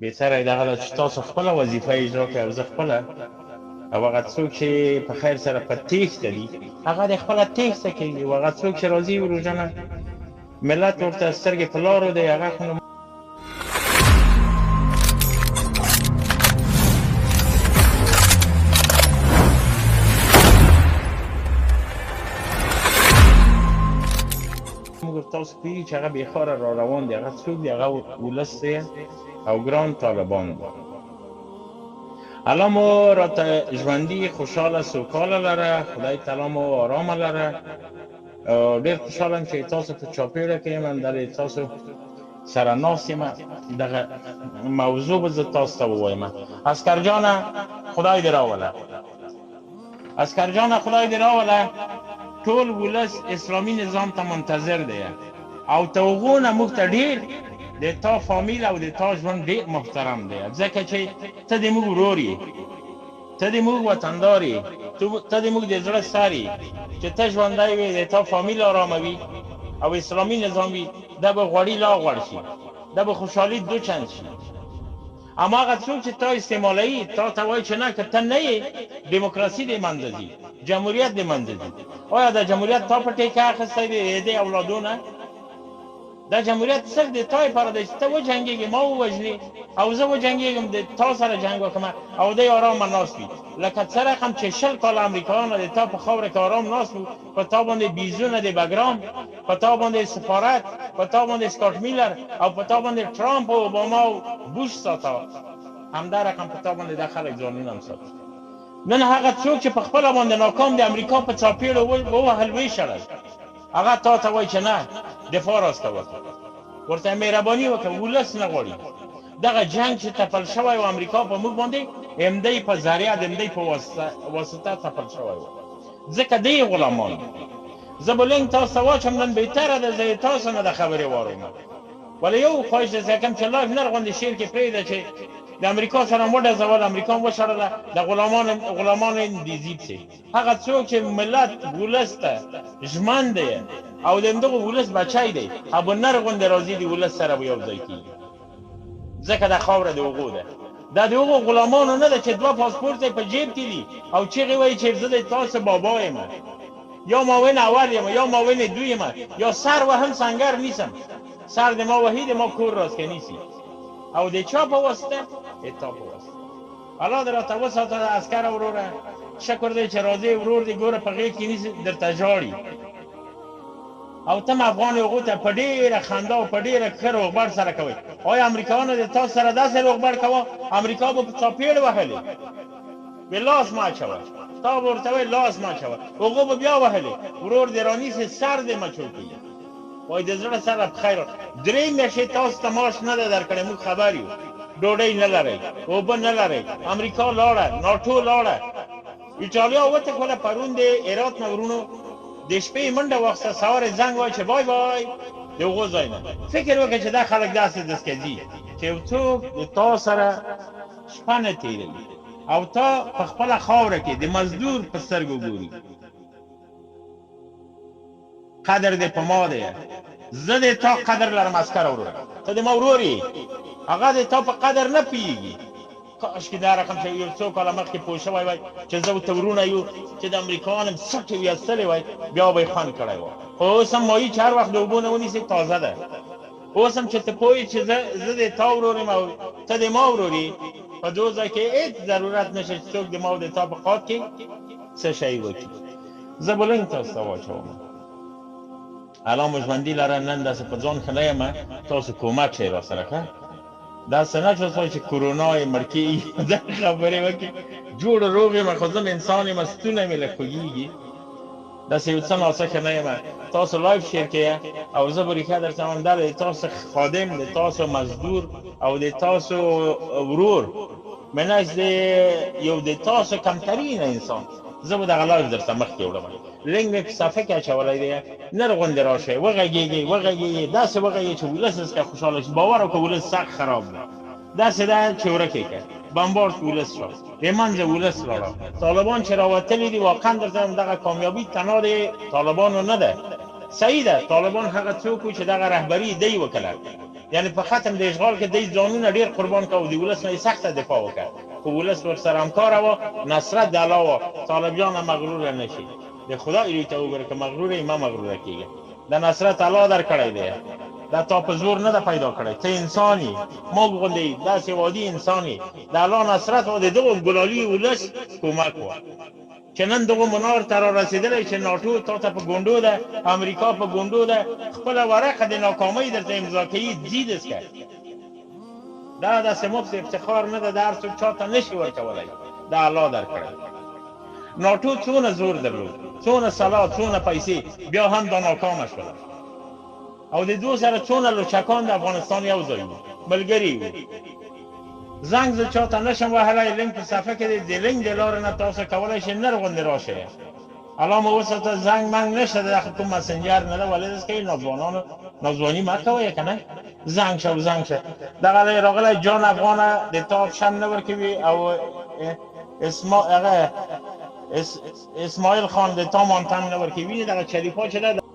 بهتره دغه ده چې تاسو خپله وظیفه اجرا کړئ او زه خپله، او هغه څوک چې په خیر سره په تېښته دي هغه د خپله تېښته کوي، او هغه څوک چې راځي وروجنه ملت ورته سترګې په لارو دی، هغه خو نو موږ تاسو پوهیږي چې هغه بېخاره را روان دی، هغه څوک دی؟ هغه ولس دی او ګران طالبان دی. الله مو راته ژوندي خوشحاله سوکاله لره، خدای تعالی مو آرامه لره. ډیر خوشحاله یم چې تاسو په چاپیړه کې یم، همدلې تاسو سره ناست یم. دغه موضوع به زه تاسو ته ووایم. عسکر جانه خدای دې راوله، عسکر جانه خدای دې راوله. ټول ولس اسلامي نظام ته منتظر دی او ته هغو نه موږ ته ډیر د تا فامیل او د تا ژوند ډیر محترم دی، ځکه چې ته د موږ ورور یې، ته د موږ وطندار یې، ته د موږ د زړه سر یې. چې ته ژوندی وې، د تا فامیل آرامه وي او اسلامي نظام وي، دا به غوړي لا غوړ شي، دا به خوشحالي دوچند شي. اما هغه څوک چې تا استعمالوي، تا ته وایي چې نه، که ته نه یې دیموکراسي دې منځه ځي، جمهوریت دې منځه ځي. آیا دا جمهوریت تا په ټیکه اخیستی دی، د دې اولادو نه؟ دا جمهوریت صرف د تا لپاره دی چې ته وجنګېږې، ما ووژنې او زه وجنګېږم، د تا سره جنګ وکړم او دی آرامه ناست وي. لکه څه رقم چې 20 کاله امریکایانو د تا په خاوره کې آرام ناست وو، په تا باندې بیزونه د بګرام، په تا باندې سفارت، په تا باندې سکاټ میلر او په تا باندې ټرامپ او اوباما او بوش ساته، همدا رقم په تا باندې دا خلک ځانونه هم ساتي. نن هغه څوک چې په خپله باندې ناکام د امریکا په څاپېړو ووهل ویشړل، هغه تا ته وایي چې نه دفاع راسته وکړه، ورته مهرباني وکړه، ولس نه غواړي دغه جنگ چې تپل شوی و امریکا په موږ باندې، همدی په ذریعه د همدی په واسطه تپل شوی و، ځکه دی غلامان. زه به لینک تاسو ته واچوم، نن بهتره ده زه یې تاسو نه د خبرې واروم. ولې یو خواهش درڅخه کوم چې live نر غوندې share کې پرېږده چې د امریکا سره هم وډزول، امریکا هم وشړله، د غلامانو یې دي ځي پسې. هغه څوک چې ملت ولس ته ژمن دی او د همدغو ولس بچی دی، هغه نر غوندې راځي د ولس سره به یو ځای کېږي، ځکه دا خاوره د هغو ده، دا د هغو غلامانو نه ده چې 2 پاسپورت یې په جیب کې دي او چیغې وایي چې زه د تاسو بابا یم، یا معاون اول یم، یا معاون دوی یم، یا سر وهم سنګر نیسم، سر د ما وهي د ما کور راسکه نیسي. او د چا په واسطه؟ د تا په واسطه. الله دې راته وساته عسکر وروره، شکر دی چې راځې ورور دې ګوره په غېږ کې نیسي درته ژاړي، او تم افغان هغو ته په ډېره خندا او په ډېره ښه روغبړ سره کوئ. آیا امریکایانو د تاسو سره داسې روغبړ کوه؟ امریکا به په څاپېړ وهلې، وی لاس ما اچوه، تا به ورته ویل لاس ما اچوه، هغو به بیا وهلې، ورور دې رانیسي سر دې مچو کوي، وای د زړه سره په خیر. 3 میاشتې تاسو ته معاش نه ده درکړی، موږ خبر یو، ډوډۍ نه لرئ، اوبه نه لرئ، امریکا لاړه، ناټو لاړه، ایټالیا وتښوله. پرون د هرات نه وروڼو د شپې منډه واخیسته، سهار یې زنګ وایي چې بای بای د هغو ځای نه. فکر وکړه چې دا خلک داسې دسکه ځي چې یو څوک د تا سره شپه نه تېروي او تا په خپله خاوره کې د مزدور په سترګو ګوري. قدر دې په ما دی، زه دې تا قدر لرم عسکر وروره، ته د ما ورور یې، هغه دې تا په قدر نه پوهېږي. کاشکې دا رقم چې یو څو کاله مخکې پوه شوی وای چې زه او ته وروڼه یو، چې د امریکایانو هم سټې ویستلې وای، بیا به یې خوند کړی و. خو اوس هم ماهي چې هر وخت د اوبو نه ونیسې تازه ده. اوس هم چې ته پوه یې چې زه د تا ورور یم او ته د ما ورور یې، په دو ځای کې هېڅ ضرورت نشته چې څوک د ما او د تا په قات کې څه شی وکړي. زه به لینک تاسو ته واچوم. الله مو ژوندي لره. نن داسې په ځان ښه نه یم، تاسو کومک شئ را سره. ښه داسې نه چې کرونا یې مړ کېږي دا خبرې وکړي. جوړ روغ یم، خو زه انسان یم، ستونی مې لږ خوږېږي، داسې یو څه ناڅه ښه نه یم. تاسو live share کړئ او زه به ریښه درته وایم، دا د تاسو خادم، د تاسو مزدور او د تاسو ورور منش د یو د تاسو کمترین انسان. زه به دغه live درته مخکې وړم، لینک مې په صفحه کې اچولی دی. نر غوندې راشئ، وغږېږئ، وغږېږئ، داسې وغږېږئ چې ولس څخه خوشحاله شي. باور وکړه ولس سخت خراب دی، داسې ده چې ورک یې کړه، بمبارد ولس شو، د منځه ولس لاړه. طالبان چې راوتلي دي، واقعا درته وایم دغه کامیابي تنها د طالبانو نه ده، صحیح ده طالبان هغه څوک وو چې دغه رهبري دی وکړه، یعنی په ختم د اشغال کې دی ځانونه ډیر قربان کاو، د ولس نه یې سخته دفاع وکړه، خو ولس ورسره همکاره و. نصرت د الله و. طالب جانه مغروره نه شي، د خدای روی ته وګوره، که مغروره یې مه مغروره کېږه. د نصرت الله درکړی دی، دا تا په زور نه ده پیدا کړی. ته انسان یې، موږ غوندې داسې عادي انسان یې. د الله نصرت او د دغو ګلالي ولس کومک و چې نن دغو منار ته را رسېدلی چې ناټو تا ته په ګونډو ده، امریکا په ګونډو ده، خپله ورقه د ناکامۍ درته امضا کوي. ځي دسکه دا داسې مفت افتخار نه ده، د هر څوک چاته نشي ورکولی، دا الله درکړی. ناټو څونه زور درلود، څونه سلا، څونه پیسې، بیا هم دا ناکامه شوله. او د دوه سره څونه لوچکان د افغانستان یو ځای وو، ملګري وو. زنګ زه چاته نشم وهلی، لینک په صفحه کې دی، د لینک د لارې نه تاسو کولی شئ نر غوندې راشئ. الله مو وساته. زنګ منګ نشته، دا خو کوم مسنجر نه ده. ولې داسې کوي ناځوانانو؟ ناځواني مه کوئ که نه. زنګ شه او زنګ شه. دغه دی راغلی جان افغانه، د تا آپشن نه ورکوي. او اسما هغه اسماعیل خان، د تا مانتن نه ورکوي. دغه شریفا چې ده.